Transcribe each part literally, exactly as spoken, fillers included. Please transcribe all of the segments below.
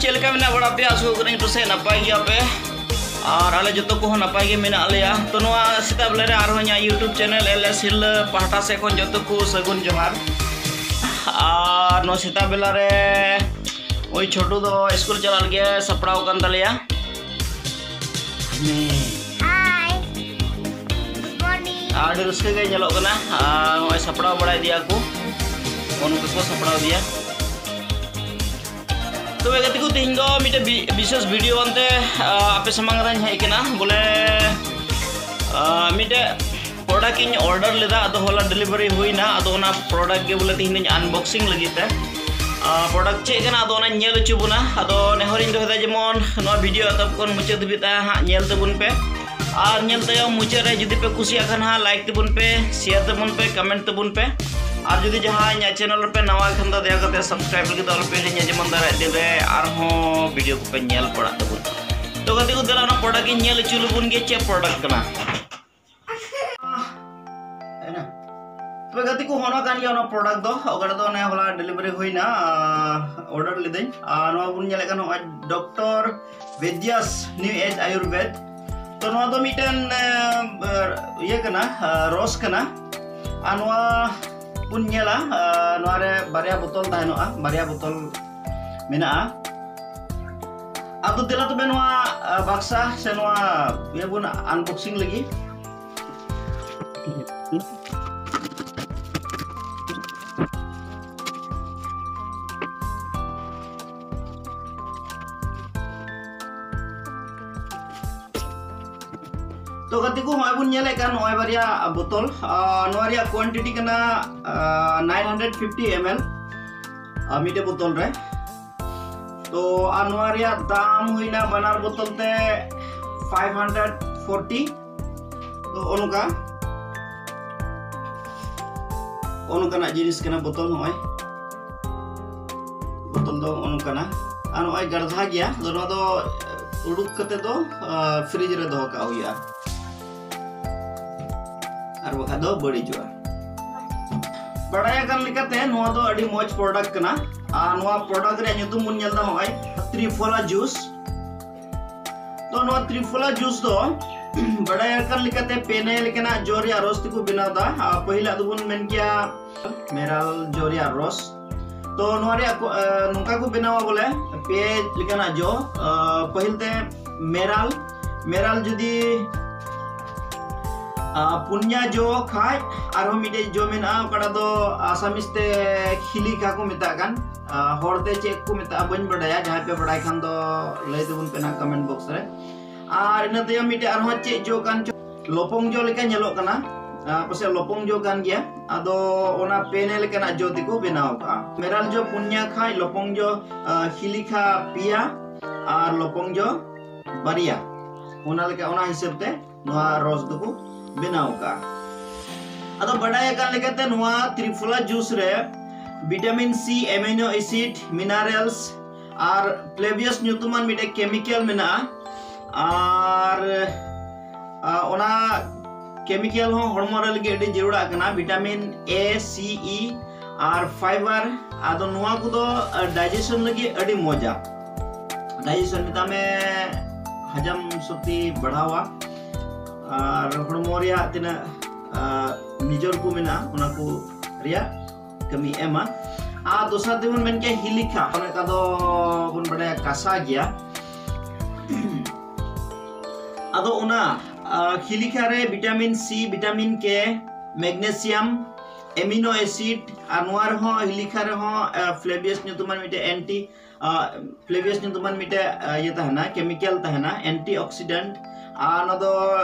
ᱪᱮᱫ ᱞᱮᱠᱟ ᱢᱮᱱᱟᱜ ᱵᱟᱲᱟ ᱯᱮᱭᱟ? ᱟᱥᱚᱜ ᱠᱟᱹᱱᱟᱹᱧ ᱯᱟᱥᱮᱡ ᱱᱟᱯᱟᱭ ᱜᱮᱭᱟ ᱯᱮ᱾ ᱟᱨ ᱟᱞᱮ ᱡᱚᱛᱚ ᱠᱚᱦᱚᱸ ᱱᱟᱯᱟᱭ ᱜᱮ ᱢᱮᱱᱟᱜ ᱞᱮᱭᱟ᱾ ᱛᱚ, ᱱᱚᱣᱟ ᱥᱮᱛᱟᱜ ᱵᱮᱞᱟ ᱨᱮ ᱟᱨᱦᱚᱸ ᱤᱧᱟᱹᱜ YouTube channel LS ᱦᱤᱨᱞᱟᱹ ᱯᱟᱦᱴᱟ ᱥᱮᱫ ᱠᱷᱚᱱ ᱡᱚᱛᱚ ᱠᱚ ᱥᱟᱹᱜᱩᱱ ᱡᱚᱦᱟᱨ᱾ ᱟᱨ ᱱᱚᱣᱟ ᱥᱮᱛᱟᱜ ᱵᱮᱞᱟ ᱨᱮ ᱳᱭ ᱪᱷᱳᱴᱩ ᱫᱚ ᱥᱠᱩᱞ ᱪᱟᱞᱟᱜ ᱞᱟᱹᱜᱤᱫ ᱮ ᱥᱟᱯᱲᱟᱣ ᱟᱠᱟᱱ ᱛᱟᱞᱮᱭᱟ᱾ Hi. Good morning. ᱟᱹᱰᱤ ᱨᱟᱹᱥᱠᱟᱹ ᱜᱮ ᱧᱮᱞᱚᱜ ᱠᱟᱱᱟ᱾ ᱟᱨ ᱱᱚᱜᱼᱚᱭ ᱥᱟᱯᱲᱟᱣ ᱵᱟᱲᱟᱭ ᱫᱤᱭᱟ ᱠᱚ, ᱚᱱᱠᱟ ᱠᱚ ᱥᱟᱯᱲᱟᱣ ᱫᱤᱭᱟ᱾ ᱛᱚᱵᱮ ᱜᱟᱛᱮ ᱠᱚ, ᱛᱮᱦᱮᱧ ᱫᱚ ᱢᱤᱫᱴᱮᱡ ᱵᱤ- ᱵᱤᱥᱮᱥ ᱵᱷᱤᱰᱤᱭᱳ ᱟᱱᱛᱮ, ᱟ, ᱟᱯᱮ ᱥᱟᱢᱟᱝ ᱨᱮᱧ ᱦᱮᱡ ᱠᱟᱱᱟ᱾ ᱵᱚᱞᱮ, ᱟ, ᱢᱤᱫᱴᱮᱡ ᱯᱨᱚᱰᱟᱠᱴ ᱤᱧ ᱚᱨᱰᱟᱨ ᱞᱮᱫᱟ, ᱟᱫᱚ ᱦᱚᱞᱟ ᱰᱮᱞᱤᱵᱷᱟᱨᱤ ᱦᱩᱭᱱᱟ᱾ ᱟᱫᱚ ᱚᱱᱟ ᱯᱨᱚᱰᱟᱠᱴ ᱜᱮ ᱵᱚᱞᱮ ᱛᱮᱦᱮᱧ ᱫᱚᱧ ᱟᱱᱵᱚᱠᱥᱤᱝ ᱞᱟᱹᱜᱤᱫ ᱛᱮ᱾ ᱟ, ᱯᱨᱚᱰᱟᱠᱴ ᱪᱮᱫ ᱠᱟᱱᱟ, ᱟᱫᱚ ᱚᱱᱟᱧ ᱧᱮᱞ ᱦᱚᱪᱚ ᱵᱚᱱᱟ᱾ ᱟᱫᱚ ᱱᱮᱦᱚᱨᱤᱧ ᱫᱚᱦᱚᱭᱮᱫᱟ, ᱡᱮᱢᱚᱱ ᱱᱚᱣᱟ ᱵᱷᱤᱰᱤᱭᱳ ᱮᱛᱚᱦᱚᱵ ᱠᱷᱚᱱ ᱢᱩᱪᱟᱹᱫ ᱫᱷᱟᱹᱵᱤᱡ ᱛᱮ ᱦᱟᱸᱜ ᱧᱮᱞ ᱛᱟᱵᱚᱱ ᱯᱮ᱾ ᱟᱨ ᱧᱮᱞ ᱛᱟᱭᱚᱢ ᱢᱩᱪᱟᱹᱫ ᱨᱮ ᱡᱩᱫᱤ ᱯᱮ ᱠᱩᱥᱤᱭᱟᱜ ᱠᱷᱟᱱ ᱦᱟᱸᱜ, ᱞᱟᱭᱤᱠ ᱛᱟᱵᱚᱱ ᱯᱮ, ᱥᱮᱭᱟᱨ ᱛᱟᱵᱚᱱ ᱯᱮ, ᱠᱚᱢᱮᱱᱴ ᱛᱟᱵᱚᱱ ᱯᱮ᱾ ᱟᱨ ᱡᱩᱫᱤ ᱡᱟᱦᱟᱸᱭ ᱤᱧᱟᱹᱜ ᱪᱮᱱᱮᱞ ᱨᱮᱯᱮ ᱱᱟᱣᱟ ᱠᱷᱟᱱ ᱫᱚ, ᱫᱟᱭᱟ ᱠᱟᱛᱮ ᱥᱟᱵᱥᱠᱨᱟᱭᱤᱵ ᱞᱟᱹᱜᱤᱫ ᱫᱚ ᱟᱞᱚᱯᱮ ᱦᱤᱲᱤᱧᱟ, ᱡᱮᱢᱚᱱ ᱫᱟᱨᱟᱭ ᱫᱤᱱ ᱨᱮ ᱟᱨᱦᱚᱸ ᱵᱷᱤᱰᱤᱭᱳ ᱠᱚᱯᱮ ᱧᱮᱞ ᱯᱟᱲᱟᱜ ᱛᱟᱵᱚᱱ᱾ ᱛᱚ ᱜᱟᱛᱮ ᱠᱚ, ᱫᱮᱞᱟ ᱚᱱᱟ ᱯᱨᱚᱰᱟᱠᱴ ᱤᱧ ᱧᱮᱞ ᱦᱚᱪᱚ ᱞᱮᱵᱚᱱ ᱜᱮ, ᱪᱮᱫ ᱯᱨᱚᱰᱟᱠᱴ ᱠᱟᱱᱟ᱾ ᱛᱚᱵᱮ ᱜᱟᱛᱮ ᱠᱚ, ᱦᱚᱸᱜᱼᱚ ᱱᱚᱣᱟ ᱠᱟᱱ ᱜᱮᱭᱟ ᱚᱱᱟ ᱯᱨᱚᱰᱟᱠᱴ ᱫᱚ᱾ ᱚᱠᱟᱴᱟᱜ ᱫᱚ ᱚᱱᱮ ᱦᱚᱞᱟ ᱰᱮᱞᱤᱵᱷᱟᱨᱤ ᱦᱩᱭᱱᱟ, ᱚᱨᱰᱟᱨ ᱞᱤᱫᱟᱹᱧ᱾ ᱟᱨ ᱱᱚᱣᱟ ᱵᱚᱱ ᱧᱮᱞᱮᱫ ᱠᱟᱱ, ᱱᱚᱜᱼᱚᱭ ᱰᱚᱠᱴᱚᱨ ᱵᱮᱫᱽᱭᱟᱥ ᱱᱤᱣ ᱮᱡᱽ ᱟᱭᱩᱨᱵᱮᱫᱽ᱾ ᱛᱚ ᱱᱚᱣᱟ ᱫᱚ ᱢᱤᱫᱴᱮᱱ, ᱮ, ᱤᱭᱟᱹ ᱠᱟᱱᱟ, ᱮ, ᱨᱚᱥ ᱠᱟᱱᱟ᱾ ᱟᱨ ᱱᱚᱣᱟ ᱵᱚᱱ ᱧᱮᱞᱟ, ᱮ, ᱱᱚᱣᱟ ᱨᱮ ᱵᱟᱨᱭᱟ ᱵᱳᱛᱚᱞ ᱛᱟᱦᱮᱱᱚᱜᱼᱟ, ᱵᱟᱨᱭᱟ ᱵᱳᱛᱚᱞ ᱢᱮᱱᱟᱜᱼᱟ᱾ ᱟᱫᱚ ᱫᱮᱞᱟ ᱛᱚᱵᱮ ᱱᱚᱣᱟ, ᱮ, ᱵᱟᱠᱥᱟ ᱥᱮ ᱱᱚᱣᱟ ᱤᱭᱟᱹ ᱵᱚᱱ ᱟᱱᱵᱚᱠᱥᱤᱝ ᱞᱟᱹᱜᱤᱫ᱾ ᱛᱚ ᱜᱟᱛᱮ ᱠᱚ, ᱱᱚᱜᱼᱚᱭ ᱵᱚᱱ ᱧᱮᱞᱮᱫ ᱠᱟᱱ ᱱᱚᱜᱼᱚᱭ ᱵᱟᱨᱭᱟ ᱵᱳᱛᱚᱞ, ᱟᱨ ᱱᱚᱣᱟ ᱨᱮᱭᱟᱜ ᱠᱳᱣᱟᱱᱴᱤᱴᱤ ᱠᱟᱱᱟ, ᱟᱨ, nine hundred fifty M L, ᱟᱨ ᱢᱤᱫᱴᱮᱡ ᱵᱳᱛᱚᱞ ᱨᱮ᱾ ᱛᱚ ᱟᱨ ᱱᱚᱣᱟ ᱨᱮᱭᱟᱜ ᱫᱟᱢ ᱦᱩᱭᱱᱟ ᱵᱟᱱᱟᱨ ᱵᱳᱛᱚᱞ ᱛᱮ five hundred forty᱾ ᱛᱚ ᱚᱱᱠᱟ, ᱚᱱᱠᱟᱱᱟᱜ ᱡᱤᱱᱤᱥ ᱠᱟᱱᱟ ᱵᱳᱛᱚᱞ᱾ ᱱᱚᱜᱼᱚᱭ ᱵᱳᱛᱚᱞ ᱫᱚ ᱚᱱᱠᱟᱱᱟ, ᱟᱨ ᱱᱚᱜᱼᱚᱭ ᱜᱟᱲᱫᱷᱟ ᱜᱮᱭᱟ᱾ ᱛᱚ ᱱᱚᱣᱟ ᱫᱚ ᱩᱰᱩᱠ ᱠᱟᱛᱮ ᱫᱚ, ᱟ, ᱯᱷᱨᱤᱡᱽ ᱨᱮ ᱫᱚᱦᱚ ᱠᱟᱜ ᱦᱩᱭᱩᱜᱼᱟ᱾ ᱟᱨ ᱵᱟᱠᱷᱟᱡ ᱫᱚ ᱵᱟᱹᱲᱤᱡᱚᱜᱼᱟ᱾ ᱵᱟᱲᱟᱭ ᱟᱠᱟᱱ ᱞᱮᱠᱟᱛᱮ ᱱᱚᱣᱟ ᱫᱚ ᱟᱹᱰᱤ ᱢᱚᱡᱽ ᱯᱨᱚᱰᱟᱠᱴ ᱠᱟᱱᱟ᱾ ᱟᱨ ᱱᱚᱣᱟ ᱯᱨᱚᱰᱟᱠᱴ ᱨᱮᱭᱟᱜ ᱧᱩᱛᱩᱢ ᱵᱚᱱ ᱧᱮᱞ ᱮᱫᱟ, ᱱᱚᱜᱼᱚᱭ ᱛᱨᱤᱯᱷᱚᱞᱟ ᱡᱩᱥ᱾ ᱛᱚ ᱱᱚᱣᱟ ᱛᱨᱤᱯᱷᱚᱞᱟ ᱡᱩᱥ ᱫᱚ ᱵᱟᱰᱟᱭ ᱟᱠᱟᱱ ᱞᱮᱠᱟᱛᱮ ᱯᱮ ᱱᱟᱭ ᱞᱮᱠᱟᱱᱟᱜ ᱡᱚ ᱨᱮᱭᱟᱜ ᱨᱚᱥ ᱛᱮᱠᱚ ᱵᱮᱱᱟᱣ ᱮᱫᱟ᱾ ᱟᱨ ᱯᱟᱹᱦᱤᱞᱟᱜ ᱫᱚᱵᱚᱱ ᱢᱮᱱ ᱠᱮᱭᱟ ᱢᱮᱨᱟᱞ ᱡᱚ ᱨᱮᱭᱟᱜ ᱨᱚᱥ᱾ ᱛᱚ ᱱᱚᱣᱟ ᱨᱮᱭᱟᱜ ᱠᱚ, ᱟᱸ, ᱱᱚᱝᱠᱟ ᱠᱚ ᱵᱮᱱᱟᱣᱟ ᱵᱚᱞᱮ ᱯᱮ ᱞᱮᱠᱟᱱᱟᱜ ᱡᱚ᱾ ᱟᱸ, ᱯᱟᱹᱦᱤᱞ ᱛᱮ ᱢᱮᱨᱟᱞ, ᱢᱮᱨᱟᱞ ᱡᱩᱫᱤ ᱟᱨ ᱯᱩᱱᱭᱟ ᱡᱚ ᱠᱷᱟᱡ ᱟᱨᱦᱚᱸ ᱢᱤᱫᱴᱮᱡ ᱡᱚ ᱢᱮᱱᱟᱜᱼᱟ, ᱚᱠᱟᱴᱟᱜ ᱫᱚ ᱟᱥᱟᱢᱤᱥ ᱛᱮ ᱠᱷᱤᱞᱤᱠᱷᱟ ᱠᱚ ᱢᱮᱛᱟᱜ ᱠᱟᱱ᱾ ᱟᱨ ᱦᱚᱲ ᱛᱮ ᱪᱮᱫ ᱠᱚ ᱢᱮᱛᱟᱜᱼᱟ ᱵᱟᱹᱧ ᱵᱟᱰᱟᱭᱟ, ᱡᱟᱦᱟᱸᱭ ᱯᱮ ᱵᱟᱰᱟᱭ ᱠᱷᱟᱱ ᱫᱚ ᱞᱟᱹᱭ ᱛᱟᱵᱚᱱ ᱯᱮ ᱱᱟᱦᱟᱜ comment box ᱨᱮ᱾ ᱟᱨ ᱤᱱᱟᱹ ᱛᱟᱭᱚᱢ ᱢᱤᱫᱴᱮᱡ ᱟᱨᱦᱚᱸ ᱪᱮᱫ ᱡᱚ ᱠᱟᱱ ᱪᱚ, ᱞᱚᱯᱚᱝ ᱡᱚ ᱞᱮᱠᱟ ᱧᱮᱞᱚᱜ ᱠᱟᱱᱟ, ᱟᱨ ᱯᱟᱥᱮᱡ ᱞᱚᱯᱚᱝ ᱡᱚ ᱠᱟᱱ ᱜᱮᱭᱟ᱾ ᱟᱫᱚ ᱚᱱᱟ ᱯᱮ ᱱᱟᱭ ᱞᱮᱠᱟᱱᱟᱜ ᱡᱚ ᱛᱮᱠᱚ ᱵᱮᱱᱟᱣ ᱠᱟᱜᱼᱟ᱾ ᱢᱮᱨᱟᱞ ᱡᱚ ᱯᱩᱱᱭᱟ ᱠᱷᱟᱡ, ᱞᱚᱯᱚᱝ ᱡᱚ, ᱟᱨ ᱠᱷᱤᱞᱤᱠᱷᱟ ᱯᱮᱭᱟ, ᱟᱨ ᱞᱚᱯᱚᱝ ᱡᱚ ᱵᱟᱨᱭᱟ᱾ ᱚᱱᱟ ᱞᱮᱠᱟ, ᱚᱱᱟ ᱦᱤᱥᱟᱹᱵ ᱛᱮ ᱱᱚᱣᱟ ᱨᱚᱥ ᱫᱚᱠᱚ ᱵᱮᱱᱟᱣ ᱠᱟᱜᱼᱟ᱾ ᱟᱫᱚ ᱵᱟᱰᱟᱭ ᱟᱠᱟᱱ ᱞᱮᱠᱟᱛᱮ ᱱᱚᱣᱟ ᱛᱨᱤᱯᱷᱚᱞᱟ ᱡᱩᱥ ᱨᱮ ᱵᱷᱤᱴᱟᱢᱤᱱ ᱥᱤ, ᱮᱢᱤᱱᱳ ᱮᱥᱤᱰ, ᱢᱤᱱᱟᱨᱮᱞᱥ ᱟᱨ ᱯᱞᱮᱵᱤᱭᱟᱥ ᱧᱩᱛᱩᱢᱟᱱ ᱢᱤᱫᱴᱮᱡ ᱠᱮᱢᱤᱠᱮᱞ ᱢᱮᱱᱟᱜᱼᱟ᱾ ᱟᱨ, ᱟ, ᱚᱱᱟ ᱠᱮᱢᱤᱠᱮᱞ ᱦᱚᱸ ᱦᱚᱲᱢᱚ ᱨᱮ ᱞᱟᱹᱜᱤᱫ ᱟᱹᱰᱤ ᱡᱟᱹᱨᱩᱲᱟᱜ ᱠᱟᱱᱟ, ᱵᱷᱤᱴᱟᱢᱤᱱ ᱮ, ᱥᱤ, ᱤ ᱟᱨ ᱯᱷᱟᱭᱵᱟᱨ᱾ ᱟᱫᱚ ᱱᱚᱣᱟ ᱠᱚᱫᱚ, ᱟ, ᱰᱟᱭᱡᱮᱥᱚᱱ ᱞᱟᱹᱜᱤᱫ ᱟᱹᱰᱤ ᱢᱚᱡᱟ᱾ ᱰᱟᱭᱡᱮᱥᱚᱱ ᱢᱮᱛᱟᱜ ᱢᱮ, ᱦᱟᱡᱟᱢ ᱥᱚᱠᱛᱤ ᱵᱟᱲᱦᱟᱣᱟ᱾ ᱟᱨ ᱦᱚᱲᱢᱚ ᱨᱮᱭᱟᱜ ᱛᱤᱱᱟᱹᱜ, ᱟ, ᱱᱤᱡᱚᱨ ᱠᱚ ᱢᱮᱱᱟᱜᱼᱟ, ᱚᱱᱟ ᱠᱚ ᱨᱮᱭᱟᱜ ᱠᱟᱹᱢᱤ ᱮᱢᱟ᱾ ᱟᱨ ᱫᱚᱥᱟᱨ ᱛᱮᱵᱚᱱ ᱢᱮᱱ ᱠᱮᱭᱟ ᱦᱤᱞᱤᱠᱷᱟ, ᱚᱱᱮ ᱚᱱᱠᱟ ᱫᱚ ᱵᱚᱱ ᱵᱟᱰᱟᱭᱟ ᱠᱟᱥᱟ ᱜᱮᱭᱟ᱾ ᱟᱫᱚ ᱚᱱᱟ, ᱟ, ᱦᱤᱞᱤᱠᱷᱟ ᱨᱮ ᱵᱷᱤᱴᱟᱢᱤᱱ ᱥᱤ, ᱵᱷᱤᱴᱟᱢᱤᱱ ᱠᱮ, ᱢᱮᱜᱱᱮᱥᱤᱭᱟᱢ, ᱮᱢᱤᱱᱳ ᱮᱥᱤᱰ, ᱟᱨ ᱱᱚᱣᱟ ᱨᱮᱦᱚᱸ, ᱦᱤᱞᱤᱠᱷᱟ ᱨᱮᱦᱚᱸ, ᱟ, ᱯᱷᱞᱮᱵᱤᱭᱟᱥ ᱧᱩᱛᱩᱢᱟᱱ ᱢᱤᱫᱴᱮᱡ ᱮᱱᱴᱤ, ᱟ, ᱯᱷᱞᱮᱵᱤᱭᱟᱥ ᱧᱩᱛᱩᱢᱟᱱ ᱢᱤᱫᱴᱮᱡ, ᱟ, ᱤᱭᱟᱹ ᱛᱟᱦᱮᱱᱟ, ᱠᱮᱢᱤᱠᱮᱞ ᱛᱟᱦᱮᱱᱟ, ᱮᱱᱴᱤᱚᱠᱥᱤᱰᱮᱱᱴ᱾ ᱟᱨ ᱚᱱᱟ ᱫᱚ,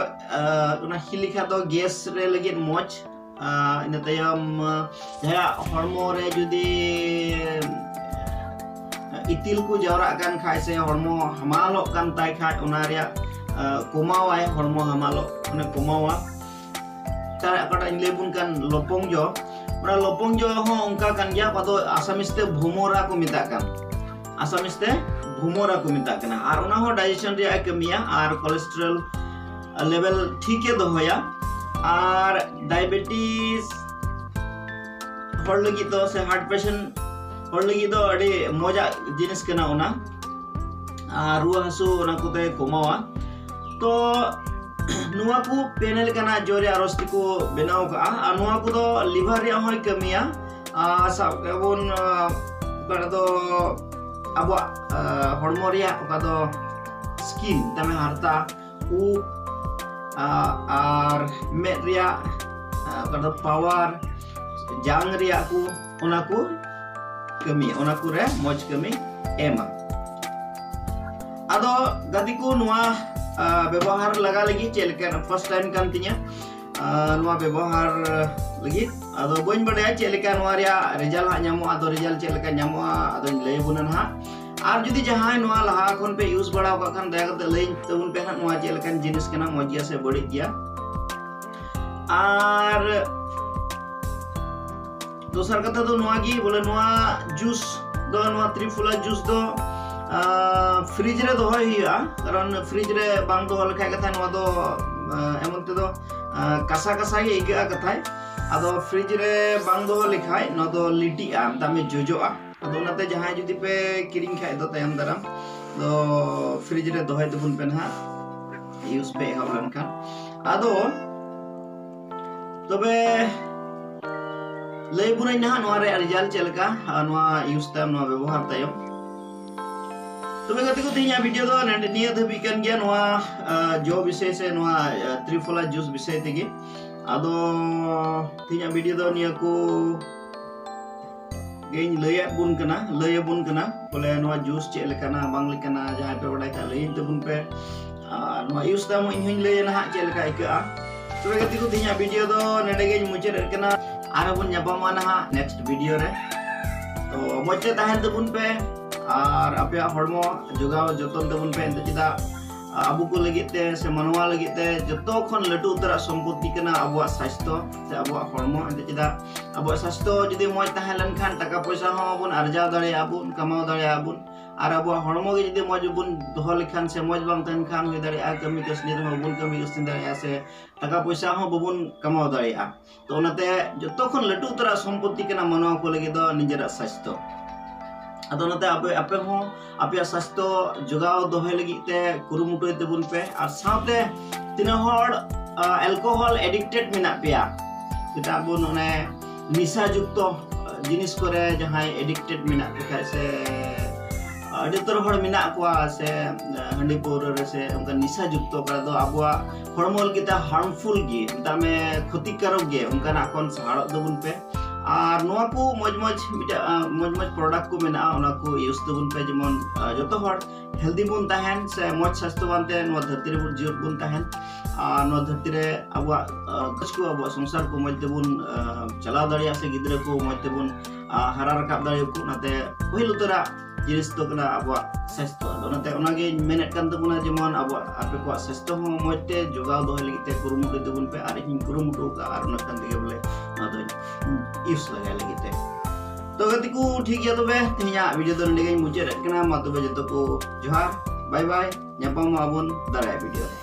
ᱟ, ᱚᱱᱟ ᱦᱤᱞᱤᱠᱷᱟ ᱫᱚ ᱜᱮᱥ ᱨᱮ ᱞᱟᱹᱜᱤᱫ ᱢᱚᱡᱽ᱾ ᱟ, ᱤᱱᱟᱹ ᱛᱟᱭᱚᱢ, ᱟ, ᱡᱟᱦᱟᱸᱭᱟᱜ ᱦᱚᱲᱢᱚ ᱨᱮ ᱡᱩᱫᱤ ᱤᱛᱤᱞ ᱠᱚ ᱡᱟᱣᱨᱟᱜ ᱠᱟᱱ ᱠᱷᱟᱡ ᱥᱮ ᱦᱚᱲᱢᱚ ᱦᱟᱢᱟᱞᱚᱜ ᱠᱟᱱ ᱛᱟᱭ ᱠᱷᱟᱡ, ᱚᱱᱟ ᱨᱮᱭᱟᱜ, ᱟ, ᱠᱚᱢᱟᱣᱟᱭ, ᱦᱚᱲᱢᱚ ᱦᱟᱢᱟᱞᱚᱜ, ᱚᱱᱮ ᱠᱚᱢᱟᱣᱟ᱾ ᱛᱟᱨ ᱚᱠᱟᱴᱟᱜ ᱤᱧ ᱞᱟᱹᱭ ᱟᱵᱚᱱ ᱠᱟᱱ ᱞᱚᱯᱚᱝ ᱡᱚ, ᱚᱱᱟ ᱞᱚᱯᱚᱝ ᱡᱚ ᱦᱚᱸ ᱚᱱᱠᱟ ᱠᱟᱱ ᱜᱮᱭᱟ, ᱚᱠᱟ ᱫᱚ ᱟᱥᱟᱢᱤᱥ ᱛᱮ ᱵᱷᱩᱢᱚᱨᱟ ᱠᱚ ᱢᱮᱛᱟᱜ ᱠᱟᱱ, ᱟᱥᱟᱢᱤᱥ ᱛᱮ ᱵᱷᱩᱢᱚᱨᱟ ᱠᱚ ᱢᱮᱛᱟᱜ ᱠᱟᱱᱟ᱾ ᱟᱨ ᱚᱱᱟ ᱦᱚᱸ ᱰᱟᱭᱡᱮᱥᱚᱱ ᱨᱮᱭᱟᱜ ᱮ ᱠᱟᱹᱢᱤᱭᱟ ᱟᱨ ᱠᱚᱞᱮᱥᱴᱨᱚᱞ ᱞᱮᱵᱮᱞ ᱴᱷᱤᱠ ᱮ ᱫᱚᱦᱚᱭᱟ᱾ ᱟᱨ ᱰᱟᱭᱟᱵᱮᱴᱤᱥ ᱦᱚᱲ ᱞᱟᱹᱜᱤᱫ ᱫᱚ ᱥᱮ ᱦᱟᱨᱴ ᱯᱮᱥᱮᱱᱴ ᱦᱚᱲ ᱞᱟᱹᱜᱤᱫ ᱫᱚ ᱟᱹᱰᱤ ᱢᱚᱡᱟᱜ ᱡᱤᱱᱤᱥ ᱠᱟᱱᱟ ᱚᱱᱟ᱾ ᱟᱨ ᱨᱩᱣᱟᱹ ᱦᱟᱹᱥᱩ ᱚᱱᱟ ᱠᱚᱛᱮ ᱠᱚᱢᱟᱣᱟ᱾ ᱛᱚ ᱱᱚᱣᱟ ᱠᱚ ᱯᱮ ᱞᱮᱠᱟᱱᱟᱜ ᱡᱚ ᱨᱮᱭᱟᱜ ᱨᱚᱥ ᱛᱮᱠᱚ ᱵᱮᱱᱟᱣ ᱠᱟᱜᱼᱟ, ᱟᱨ ᱱᱚᱣᱟ ᱠᱚᱫᱚ ᱞᱤᱵᱷᱟᱨ ᱨᱮᱭᱟᱜ ᱦᱚᱸᱭ ᱠᱟᱹᱢᱤᱭᱟ, ᱟᱨ ᱥᱟᱵ ᱠᱟᱜ ᱵᱚᱱ, ᱟᱨ, ᱚᱠᱟ ᱨᱮᱫᱚ ᱟᱵᱚᱣᱟᱜ, ᱟᱨ, ᱦᱚᱲᱢᱚ ᱨᱮᱭᱟᱜ ᱚᱠᱟ ᱫᱚ ᱥᱠᱤᱱ ᱛᱟᱢᱮ ᱦᱟᱨᱛᱟ, ᱩᱵ, ᱟᱨ, ᱟᱨ ᱢᱮᱫ ᱨᱮᱭᱟᱜ, ᱟᱨ, ᱚᱠᱟ ᱫᱚ ᱯᱟᱣᱟᱨ, ᱡᱟᱝ ᱨᱮᱭᱟᱜ ᱠᱚ, ᱚᱱᱟ ᱠᱚ ᱠᱟᱹᱢᱤ, ᱚᱱᱟ ᱠᱚᱨᱮ ᱢᱚᱡᱽ ᱠᱟᱹᱢᱤ ᱮᱢᱟ᱾ ᱟᱫᱚ ᱜᱟᱛᱮ ᱠᱚ, ᱱᱚᱣᱟ, ᱟᱨ, ᱵᱮᱵᱚᱦᱟᱨ ᱞᱟᱜᱟ ᱞᱟᱹᱜᱤᱫ ᱪᱮᱫ ᱞᱮᱠᱟ first time ᱠᱟᱱ ᱛᱤᱧᱟ, ᱟᱨ, ᱱᱚᱣᱟ ᱵᱮᱵᱚᱦᱟᱨ ᱞᱟᱹᱜᱤᱫ ᱟᱫᱚ ᱵᱟᱹᱧ ᱵᱟᱰᱟᱭᱟ ᱪᱮᱫ ᱞᱮᱠᱟ ᱱᱚᱣᱟ ᱨᱮᱭᱟᱜ ᱨᱮᱡᱟᱞᱴ ᱦᱟᱸᱜ ᱧᱟᱢᱚᱜᱼᱟ᱾ ᱟᱫᱚ ᱨᱮᱡᱟᱞᱴ ᱪᱮᱫ ᱞᱮᱠᱟ ᱧᱟᱢᱚᱜᱼᱟ ᱟᱫᱚᱧ ᱞᱟᱹᱭ ᱟᱵᱚᱱᱟ ᱱᱟᱦᱟᱜ᱾ ᱟᱨ ᱡᱩᱫᱤ ᱡᱟᱦᱟᱸᱭ ᱱᱚᱣᱟ ᱞᱟᱦᱟ ᱠᱷᱚᱱ ᱯᱮ ᱤᱭᱩᱡᱽ ᱵᱟᱲᱟ ᱟᱠᱟᱫ ᱠᱷᱟᱱ ᱫᱟᱭᱟ ᱠᱟᱛᱮ ᱞᱟᱹᱭ ᱛᱟᱵᱚᱱ ᱯᱮ ᱦᱟᱸᱜ ᱱᱚᱣᱟ ᱪᱮᱫ ᱞᱮᱠᱟᱱ ᱡᱤᱱᱤᱥ ᱠᱟᱱᱟ, ᱢᱚᱡᱽ ᱜᱮᱭᱟ ᱥᱮ ᱵᱟᱹᱲᱤᱡ ᱜᱮᱭᱟ᱾ ᱟᱨ ᱫᱚᱥᱟᱨ ᱠᱟᱛᱷᱟ ᱫᱚ ᱱᱚᱣᱟ ᱜᱮ ᱵᱚᱞᱮ, ᱱᱚᱣᱟ ᱡᱩᱥ ᱫᱚ, ᱱᱚᱣᱟ ᱛᱨᱤᱯᱷᱚᱞᱟ ᱡᱩᱥ ᱫᱚ ᱯᱷᱨᱤᱡᱽ ᱨᱮ ᱫᱚᱦᱚᱭ ᱦᱩᱭᱩᱜᱼᱟ, ᱠᱟᱨᱚᱱ ᱯᱷᱨᱤᱡᱽ ᱨᱮ ᱵᱟᱝ ᱫᱚᱦᱚ ᱞᱮᱠᱷᱟᱡ ᱠᱟᱛᱷᱟ ᱱᱚᱣᱟ ᱫᱚ, ᱟᱨ, ᱮᱢᱚᱱ ᱛᱮᱫᱚ, ᱟᱨ, ᱠᱟᱥᱟ ᱠᱟᱥᱟ ᱜᱮ ᱟᱹᱭᱠᱟᱹᱜᱼᱟ ᱠᱟᱛᱷᱟᱭ᱾ ᱟᱫᱚ ᱯᱷᱨᱤᱡᱽ ᱨᱮ ᱵᱟᱝ ᱫᱚᱦᱚ ᱞᱮᱠᱷᱟᱡ ᱱᱚᱣᱟ ᱫᱚ ᱞᱤᱴᱤᱜᱼᱟ, ᱢᱮᱛᱟᱜ ᱢᱮ ᱡᱚᱡᱚᱜᱼᱟ᱾ ᱟᱫᱚ ᱚᱱᱟᱛᱮ ᱡᱟᱦᱟᱸᱭ ᱡᱩᱫᱤ ᱯᱮ ᱠᱤᱨᱤᱧ ᱠᱷᱟᱡ ᱫᱚ ᱛᱟᱭᱚᱢ ᱫᱟᱨᱟᱢ ᱫᱚ ᱯᱷᱨᱤᱡᱽ ᱨᱮ ᱫᱚᱦᱚᱭ ᱛᱟᱵᱚᱱ ᱯᱮ ᱱᱟᱦᱟᱜ, ᱤᱭᱩᱡᱽ ᱯᱮ ᱮᱦᱚᱵ ᱞᱮᱱᱠᱷᱟᱱ᱾ ᱟᱫᱚ ᱛᱚᱵᱮ ᱞᱟᱹᱭ ᱵᱚᱱᱟᱹᱧ ᱱᱟᱦᱟᱜ ᱱᱚᱣᱟ ᱨᱮᱭᱟᱜ ᱨᱮᱡᱟᱞᱴ ᱪᱮᱫ ᱞᱮᱠᱟ, ᱟᱨ ᱱᱚᱣᱟ ᱤᱭᱩᱡᱽ ᱛᱟᱭᱚᱢ, ᱱᱚᱣᱟ ᱵᱮᱵᱚᱦᱟᱨ ᱛᱟᱭᱚᱢ᱾ ᱛᱚᱵᱮ ᱜᱟᱛᱮ ᱠᱚ, ᱛᱮᱦᱮᱧᱟᱜ ᱵᱷᱤᱰᱤᱭᱳ ᱫᱚ ᱱᱮᱰᱮ ᱱᱤᱭᱟᱹ ᱫᱷᱟᱹᱵᱤᱡ ᱠᱟᱱ ᱜᱮᱭᱟ, ᱱᱚᱣᱟ, ᱟᱨ, ᱡᱚ ᱵᱤᱥᱚᱭ ᱥᱮ ᱱᱚᱣᱟ, ᱟᱨ, ᱛᱨᱤᱯᱷᱚᱞᱟ ᱡᱩᱥ ᱵᱤᱥᱚᱭ ᱛᱮᱜᱮ᱾ ᱟᱫᱚ ᱛᱮᱦᱮᱧᱟᱜ ᱵᱷᱤᱰᱤᱭᱳ ᱫᱚ ᱱᱤᱭᱟᱹ ᱠᱚ ᱜᱮᱧ ᱞᱟᱹᱭᱟᱫ ᱵᱚᱱ ᱠᱟᱱᱟ, ᱞᱟᱹᱭ ᱟᱵᱚᱱ ᱠᱟᱱᱟ ᱵᱚᱞᱮ ᱱᱚᱣᱟ ᱡᱩᱥ ᱪᱮᱫ ᱞᱮᱠᱟᱱᱟ, ᱵᱟᱝ ᱞᱮᱠᱟᱱᱟ, ᱡᱟᱦᱟᱸᱭ ᱯᱮ ᱵᱟᱰᱟᱭ ᱠᱷᱟᱡ ᱞᱟᱹᱭᱟᱹᱧ ᱛᱟᱵᱚᱱ ᱯᱮ᱾ ᱟᱨ ᱱᱚᱣᱟ ᱤᱭᱩᱡᱽ ᱛᱟᱭᱚᱢ ᱤᱧ ᱦᱚᱸᱧ ᱞᱟᱹᱭᱟ ᱱᱟᱦᱟᱜ ᱪᱮᱫ ᱞᱮᱠᱟ ᱟᱹᱭᱠᱟᱹᱜᱼᱟ᱾ ᱛᱚᱵᱮ ᱜᱟᱛᱮ ᱠᱚ, ᱛᱮᱦᱮᱧᱟᱜ ᱵᱷᱤᱰᱤᱭᱳ ᱫᱚ ᱱᱚᱰᱮ ᱜᱮᱧ ᱢᱩᱪᱟᱹᱫ ᱮᱫ ᱠᱟᱱᱟ᱾ ᱟᱨᱦᱚᱸ ᱵᱚᱱ ᱧᱟᱯᱟᱢᱟ ᱱᱟᱦᱟᱜ ᱱᱮᱠᱥᱴ ᱵᱷᱤᱰᱤᱭᱳ ᱨᱮ᱾ ᱛᱚ ᱢᱚᱡᱽ ᱛᱮ ᱛᱟᱦᱮᱱ ᱛᱟᱵᱚᱱ ᱯᱮ ᱟᱨ ᱟᱯᱮᱭᱟᱜ ᱦᱚᱲᱢᱚ ᱡᱚᱜᱟᱣ ᱡᱚᱛᱚᱱ ᱛᱟᱵᱚᱱ ᱯᱮ᱾ ᱮᱱᱛᱮ ᱪᱮᱫᱟᱜ ᱟᱵᱚ ᱠᱚ ᱞᱟᱹᱜᱤᱫ ᱛᱮ ᱥᱮ ᱢᱟᱱᱣᱟ ᱞᱟᱹᱜᱤᱫ ᱛᱮ ᱡᱚᱛᱚ ᱠᱷᱚᱱ ᱞᱟᱹᱴᱩ ᱩᱛᱟᱹᱨᱟᱜ ᱥᱚᱢᱯᱚᱛᱛᱤ ᱠᱟᱱᱟ ᱟᱵᱚᱣᱟᱜ ᱥᱟᱥᱛᱷᱚ ᱥᱮ ᱟᱵᱚᱣᱟᱜ ᱦᱚᱲᱢᱚ᱾ ᱮᱱᱛᱮ ᱪᱮᱫᱟᱜ ᱟᱵᱚᱣᱟᱜ ᱥᱟᱥᱛᱷᱚ ᱡᱩᱫᱤ ᱢᱚᱡᱽ ᱛᱟᱦᱮᱸ ᱞᱮᱱᱠᱷᱟᱱ ᱴᱟᱠᱟ ᱯᱚᱭᱥᱟ ᱦᱚᱸ ᱵᱚᱱ ᱟᱨᱡᱟᱣ ᱫᱟᱲᱮᱭᱟᱜᱼᱟ ᱵᱚᱱ, ᱠᱟᱢᱟᱣ ᱫᱟᱲᱮᱭᱟᱜᱼᱟ ᱵᱚᱱ᱾ ᱟᱨ ᱟᱵᱚᱣᱟᱜ ᱦᱚᱲᱢᱚ ᱜᱮ ᱡᱩᱫᱤ ᱢᱚᱡᱽ ᱵᱚᱱ ᱫᱚᱦᱚ ᱞᱮᱠᱷᱟᱱ ᱥᱮ ᱢᱚᱡᱽ ᱵᱟᱝ ᱛᱟᱦᱮᱱ ᱠᱷᱟᱱ ᱦᱩᱭ ᱫᱟᱲᱮᱭᱟᱜᱼᱟ ᱠᱟᱹᱢᱤ ᱠᱟᱹᱥᱱᱤ ᱨᱮᱦᱚᱸ ᱵᱚᱱ ᱠᱟᱹᱢᱤ ᱠᱟᱹᱥᱱᱤ ᱫᱟᱲᱮᱭᱟᱜᱼᱟ ᱥᱮ ᱴᱟᱠᱟ ᱯᱚᱭᱥᱟ ᱦᱚᱸ ᱵᱟᱵᱚᱱ ᱠᱟᱢᱟᱣ ᱫᱟᱲᱮᱭᱟᱜᱼᱟ᱾ ᱛᱚ ᱚᱱᱟᱛᱮ ᱡᱚᱛᱚ ᱠᱷᱚᱱ ᱞᱟᱹᱴᱩ ᱩᱛᱟᱹᱨᱟᱜ ᱥᱚᱢᱯᱚᱛᱛᱤ ᱠᱟᱱᱟ ᱢᱟᱱᱣᱟ ᱠᱚ ᱞᱟᱹᱜᱤᱫ ᱫᱚ ᱱᱤᱡᱮᱨᱟᱜ ᱥᱟᱥᱛᱷᱚ᱾ ᱟᱫᱚ ᱚᱱᱟᱛᱮ ᱟᱯᱮ ᱟᱯᱮ ᱦᱚᱸ ᱟᱯᱮᱭᱟᱜ ᱥᱟᱥᱛᱷᱚ ᱡᱚᱜᱟᱣ ᱫᱚᱦᱚᱭ ᱞᱟᱹᱜᱤᱫ ᱛᱮ ᱠᱩᱨᱩᱢᱩᱴᱩᱭ ᱛᱟᱵᱚᱱ ᱯᱮ᱾ ᱟᱨ ᱥᱟᱶᱛᱮ ᱛᱤᱱᱟᱹᱜ ᱦᱚᱲ ᱮᱞᱠᱳᱦᱚᱞ ᱮᱰᱤᱠᱴᱮᱰ ᱢᱮᱱᱟᱜ ᱯᱮᱭᱟ, ᱢᱮᱛᱟᱜ ᱵᱚᱱ ᱚᱱᱮ ᱱᱤᱥᱟ ᱡᱩᱠᱛᱚ ᱡᱤᱱᱤᱥ ᱠᱚᱨᱮ ᱡᱟᱦᱟᱸᱭ ᱮᱰᱤᱠᱴᱮᱰ ᱢᱮᱱᱟᱜ ᱯᱮ ᱠᱷᱟᱡ, ᱥᱮ ᱟᱹᱰᱤ ᱩᱛᱟᱹᱨ ᱦᱚᱲ ᱢᱮᱱᱟᱜ ᱠᱚᱣᱟ, ᱥᱮ ᱦᱟᱺᱰᱤ ᱯᱟᱹᱣᱨᱟᱹ ᱨᱮ ᱥᱮ ᱚᱱᱠᱟ ᱱᱤᱥᱟ ᱡᱩᱠᱛᱚ ᱚᱠᱟ ᱫᱚ ᱟᱵᱚᱣᱟᱜ ᱦᱚᱲᱢᱚ ᱞᱟᱹᱜᱤᱫ ᱛᱮ ᱦᱟᱨᱢᱯᱷᱩᱞ ᱜᱮ, ᱢᱮᱛᱟᱜ ᱢᱮ ᱠᱷᱚᱛᱤᱠᱟᱨᱚᱠ ᱜᱮ, ᱚᱱᱠᱟᱱᱟᱜ ᱠᱷᱚᱱ ᱥᱟᱦᱟᱲᱚᱜ ᱛᱟᱵᱚᱱ ᱯᱮ᱾ ᱟᱨ ᱱᱚᱣᱟ ᱠᱚ ᱢᱚᱡᱽ ᱢᱚᱡᱽ ᱢᱤᱫᱴᱟᱝ ᱢᱚᱡᱽ ᱢᱚᱡᱽ ᱯᱨᱚᱰᱟᱠᱴ ᱠᱚ ᱢᱮᱱᱟᱜᱼᱟ, ᱚᱱᱟ ᱠᱚ ᱤᱭᱩᱡᱽ ᱛᱟᱵᱚᱱ ᱯᱮ, ᱡᱮᱢᱚᱱ ᱡᱚᱛᱚ ᱦᱚᱲ ᱦᱮᱞᱫᱤ ᱵᱚᱱ ᱛᱟᱦᱮᱱ ᱥᱮ ᱢᱚᱡᱽ ᱥᱟᱥᱛᱷᱚᱵᱟᱱ ᱛᱮ ᱱᱚᱣᱟ ᱫᱷᱟᱹᱨᱛᱤ ᱨᱮᱵᱚᱱ ᱡᱤᱭᱚᱱ ᱵᱚᱱ ᱛᱟᱦᱮᱱ᱾ ᱟᱨ ᱱᱚᱣᱟ ᱫᱷᱟᱹᱨᱛᱤ ᱨᱮ ᱟᱵᱚᱣᱟᱜ ᱠᱟᱹᱡ ᱠᱚ ᱟᱵᱚᱣᱟᱜ ᱥᱚᱝᱥᱟᱨ ᱠᱚ ᱢᱚᱡᱽ ᱛᱮᱵᱚᱱ ᱪᱟᱞᱟᱣ ᱫᱟᱲᱮᱭᱟᱜᱼᱟ ᱥᱮ ᱜᱤᱫᱽᱨᱟᱹ ᱠᱚ ᱢᱚᱡᱽ ᱛᱮᱵᱚᱱ ᱦᱟᱨᱟ ᱨᱟᱠᱟᱵ ᱫᱟᱲᱮᱭᱟᱠᱚ᱾ ᱚᱱᱟᱛᱮ ᱯᱟᱹᱦᱤᱞ ᱩᱛᱟᱹᱨᱟᱜ ᱡᱤᱱᱤᱥ ᱫᱚ ᱠᱟᱱᱟ ᱟᱵᱚᱣᱟᱜ ᱥᱟᱥᱛᱷᱚ᱾ ᱟᱫᱚ ᱚᱱᱟᱛᱮ ᱚᱱᱟᱜᱤᱧ ᱢᱮᱱᱮᱫ ᱠᱟᱱ ᱛᱟᱵᱚᱱᱟ, ᱡᱮᱢᱚᱱ ᱟᱵᱚᱣᱟᱜ ᱟᱯᱮ ᱠᱚᱣᱟᱜ ᱥᱟᱥᱛᱷᱚ ᱦᱚᱸ ᱢᱚᱡᱽ ᱛᱮ ᱡᱚᱜᱟᱣ ᱫᱚᱦᱚᱭ ᱞᱟᱹᱜᱤᱫ ᱛᱮ ᱠᱩᱨᱩᱢᱩᱴᱩᱭ ᱛᱟᱵᱚᱱ ᱯᱮ, ᱟᱨ ᱤᱧ ᱠᱩᱨᱩᱢᱩᱴᱩ ᱟᱠᱟᱫᱼᱟ, ᱟᱨ ᱚᱱᱟ ᱠᱟᱱ ᱛᱮᱜᱮ ᱵᱚᱞᱮ ᱱᱚᱣᱟ ᱫᱚᱧ ᱤᱭᱩᱡᱽ ᱞᱟᱜᱟᱭ ᱞᱟᱹᱜᱤᱫ ᱛᱮ᱾ ᱛᱚ ᱜᱟᱛᱮ ᱠᱚ, ᱴᱷᱤᱠ ᱜᱮᱭᱟ, ᱛᱚᱵᱮ ᱛᱮᱦᱮᱧᱟᱜ ᱵᱷᱤᱰᱤᱭᱳ ᱫᱚ ᱱᱚᱰᱮ ᱜᱮᱧ ᱢᱩᱪᱟᱹᱫ ᱮᱫ ᱠᱟᱱᱟ᱾ ᱢᱟ ᱛᱚᱵᱮ ᱡᱚᱛᱚ ᱠᱚ ᱡᱚᱦᱟᱨ, ᱵᱟᱭ ᱵᱟᱭ, ᱧᱟᱯᱟᱢᱚᱜ ᱟᱵᱚᱱ ᱫᱟᱨᱟᱭ ᱵᱷᱤᱰᱤᱭᱳ ᱨᱮ᱾